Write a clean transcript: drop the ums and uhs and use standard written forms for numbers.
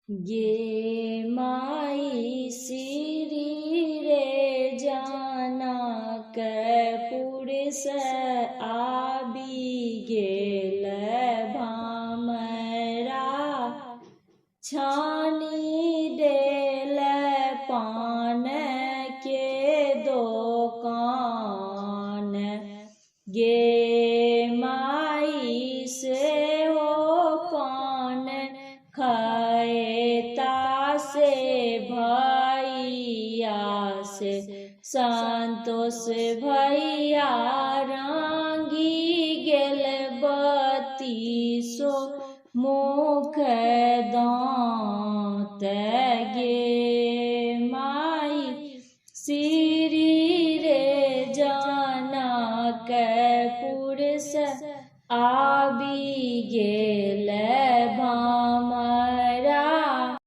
गे माई श्री रे जाना कैपुरसँ आबि गेल भमरा, छानि देल पान के दोकान। गे माई से हो पान खएता से भैया से संतोष भैया